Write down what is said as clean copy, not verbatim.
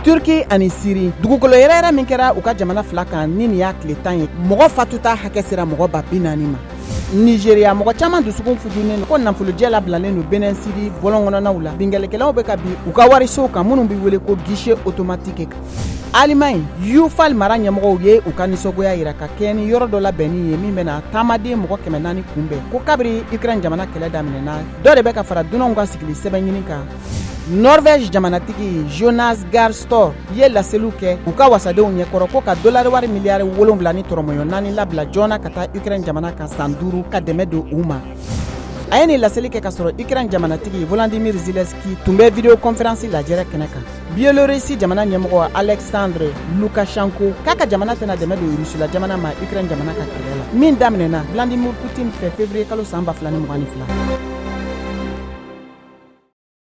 Turki ani Siri, dugukolo yɛrɛyɛrɛ min kɛra u ka jamana fila kan ni nin y'a tile 10 ye, mɔgɔ fatuta hakɛ sera mɔgɔ 40.000 ma. Nizeriya, mɔgɔ caman dusukun futunen ko nafolojɛ labilalen don Benin City bɔlɔnkɔnɔnaw la, binkannikɛlaw bɛ ka bin u ka warisow kan minnu bɛ wele ko guichet automatique. Alimaɲi, Yufal mara ɲɛmɔgɔw ye u ka nisɔngoya yira ka kɛɲɛ ni yɔrɔ dɔ labɛnni ye min bɛna taamaden mɔgɔ 400 kunbɛn, ko kabiri Ukraine jamana kɛlɛ daminɛna, dɔ de bɛ ka fara dunanw ka sigili sɛbɛn ɲini kan. Norvège jamanatigi Jonas Gahr Støre ye laseliw kɛ u ka wasadenw ɲɛkɔrɔ ko ka dolari wari miliyari 7 ni tɔrɔmɔɲɔ 4 labila joona ka taa Ukraine jamana kan san 5 ka dɛmɛ don u ma. A ye nin laseli kɛ ka sɔrɔ Ukraine jamanatigi Volodymyr Zelensky tun bɛ vidéoconférence lajɛrɛ kɛnɛ kan. Biélorussie jamana ɲɛmɔgɔ Alexandre Lukashenko k'a ka jamana tɛna dɛmɛ don Russie la jamana ma Ukraine jamana ka kɛlɛ la min daminɛna Vladimir Poutine fɛ février kalo san 2022.